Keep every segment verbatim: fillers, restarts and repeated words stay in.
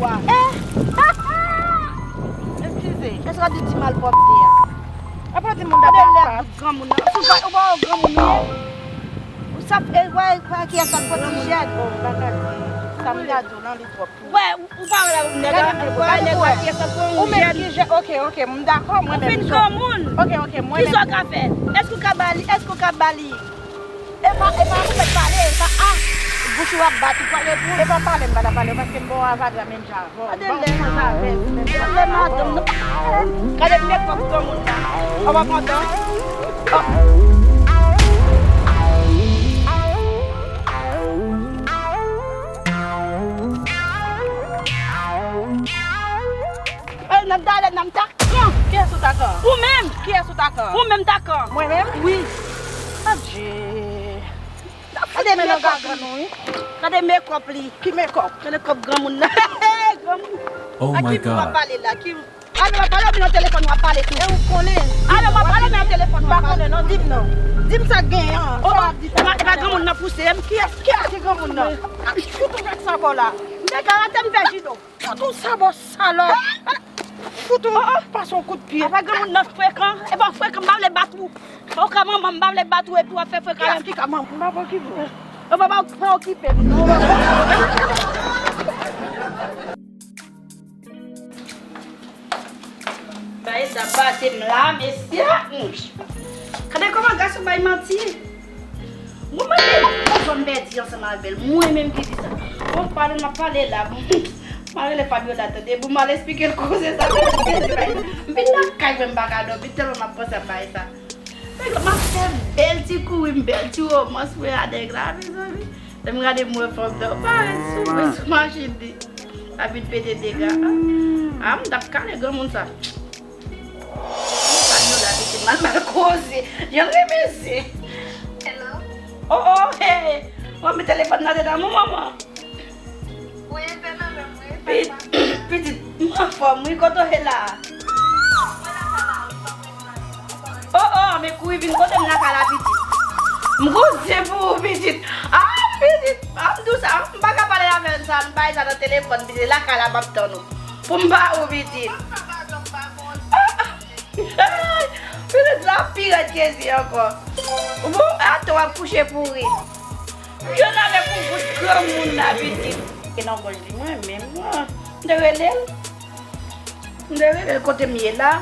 Wa. Eh! Eskize. Èske w ap di ti malpwòpte a? Apa di moun dapre apa? Gade lè bout granmoun nan. Ou pa, ou pa wè granmoun ou ye? Ou sa, e, wè, wè kiyès k ap pote jèn. Bon, m pa ka di. Sa m ka di w lan, li twòp. Wè, ou pa wè la, nèg la, ou pa wè nèg la, kiyès k ap pote yon jèn. Ou menm ki jèn, ok, ok, m dakò, mwen menm. Ou fin granmoun. Ok, ok, mwen menm. Kisa w ka fè? Èske w ka ba li, èske w ka ba li? E pa, e pa ou mèt pale, e pa a bouch ou ap bat, ou pale pou. E pa pale m pa ta pale, paske m ba w avadra menm jan avè w. Gade lè, gade madanm nan. Gade mekòp granmoun nan. Ou pa kontan? Oh. Ay, n ap gade, n ap ta kan. Kiyès ou ta kan? Ou menm. Kiyès ou ta kan? Ou menm ta kan. Mwen menm? Wi. Adje. Gade mekòp li. Gade mekòp li. Ki mekòp? Gade kòp granmoun nan. Granmoun. Oh my God. A ki moun w ap pale la? Ki, alo, w ap pale oubyen nan telefòn w ap pale tou? E ou konnen. Alo, w ap pale oubyen nan telefòn w ap pale? M pa konnen non, di m non. Di m sa k genyen an. Oh, oh, e pa granmoun nan pouse m. Kiyès, kiyès ki granmoun nan? Fout ou vèk sa bò la. M te karate m fè jido. Fout ou sa bò salòp. Fout ou pase yon kout pye. Apa granmoun nan frekan? E pa frekan, m pa vle bat ou. Ou ka manman m, m pa vle bat ou epi w ap fè frekan. Kiyès ki ka manman m? M pa preokipe w. Ou pa, pa, pa okipe m non. Bagay sa bate m la, mesye. Gade kòman gason bay manti. Mwen mande, mwen zòn pèdi ansanm avè l. Mwen menm ki di sa. Bon, pale, n ap pale la. Bon, m a rele Fabiola, tande. Bon, m al esplike l koze sa. M vin lakay mwen, m pa ka dòmi, tèlman m ap panse ap bagay sa. Nèg la, m ap fè bèl ti kouri, m bèl ti womans mwen a nèg la, mezanmi. Lè m gade m wè fanm nan parèt sou mwen sou machin li. L ap vin pete dega. Ah, m t ap kale granmoun sa. Fabiola pitit mal, mal koze. Jan l renmen zen. Hello? Oh, oh, hey. Mwen met telefòn nan dedan mwen, manman. Wi, se nan menm, wi. Pi-, pitit, m anfòm, wi, kote w ye la? Oh, oh, men kouri vin kote m lakay la, pitit. M gon zen pou ou, pitit. Ah, pitit, ah, m di w sa, m pa ka pale avè l sa, m bay sa nan telefòn, pitit, lakay la m ap tann ou. Pou m ba ou, pitit. Ah, ah. Pitit la pi rèd ke zen ankò. Bon, atò w ap kouche pouri. M jwenn avèk yon bout granmoun la, pitit. E nan gòj li, mwen menm, mwen. M te rele l. M te rele l kote m ye la.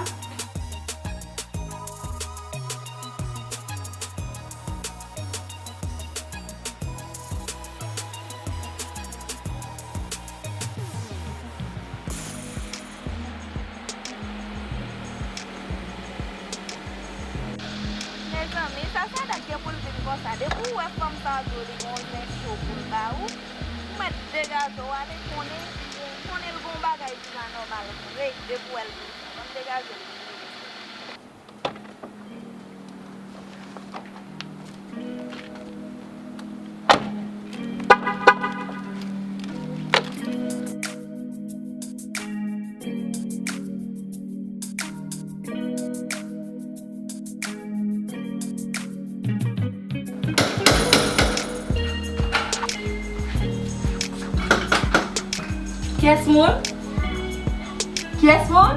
Mezanmi, sa Sadat gen pou l vin konsa? Depi w wè fanm sa, w ap di w li gen yon zen cho pou l ba ou. Ou mèt degaje w ale, konnen, konnen l gen yon bagay ki pa nòmal vre. Depi w wè l vin konsa, degaje l vin rele. Kiyès moun? Kiyès moun?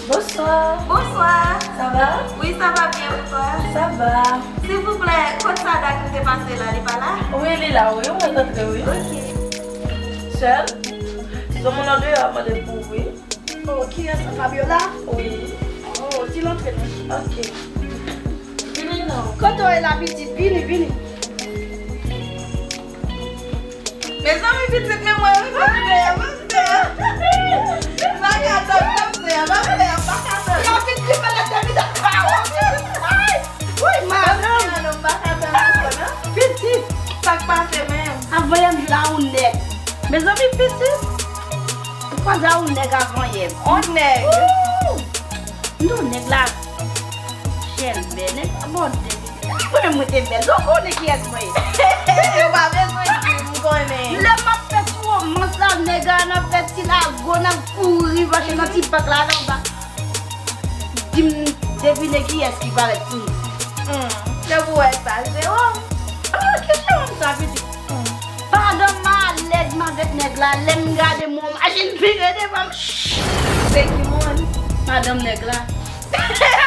Bonswa. Bonswa. Sa va? Wi, sa va byen, bonswa. Sa va. Silvouplè, kot Sadat ki te pase la, li pa la? Wi, li la, wi, ou mèt antre, wi. Ok. Sèl, se moun andeyò ap mande pou ou, wi. Oh, kiyès sa, Fabiola? Wi. Oh, di l antre non. Ok. Vini non. Kote w ye la, pitit? Vini, vini. Mezanmi, pitit, men mwen, wi, mwen, mwen, mwen. M pa ka tann, mwen, mwen, mwen, m pa ka tann. Yon pitit, fè lè tèmida. Ay! Woy, madanm! Pitit, sa k pase menm? Avan yè m jwenn a yon nèg. Mezanmi, pitit, m kwaze a yon nèg avan yè. Yon nèg? Wouy! M di w nèg la chèlbè, nèg la bòde. Mwen menm mwen te bèl, nou konnen kiyès mwen ye. Ou pa bezwen di m, m konnen. Lè m ap fè ti womans la, nèg la, n ap fè ti lago, n ap kouri, mache nan ti pak la, la anba. Di m, devine kiyès ki parèt sou nou. Hmm, depi w wè sa, se wòm. Ah, ki se wòm sa, pitit? Hmm. Madanm m alèz m avèk nèg la, lè m gade m wè yon machin vire devan m. Se ki moun? Madanm nèg la.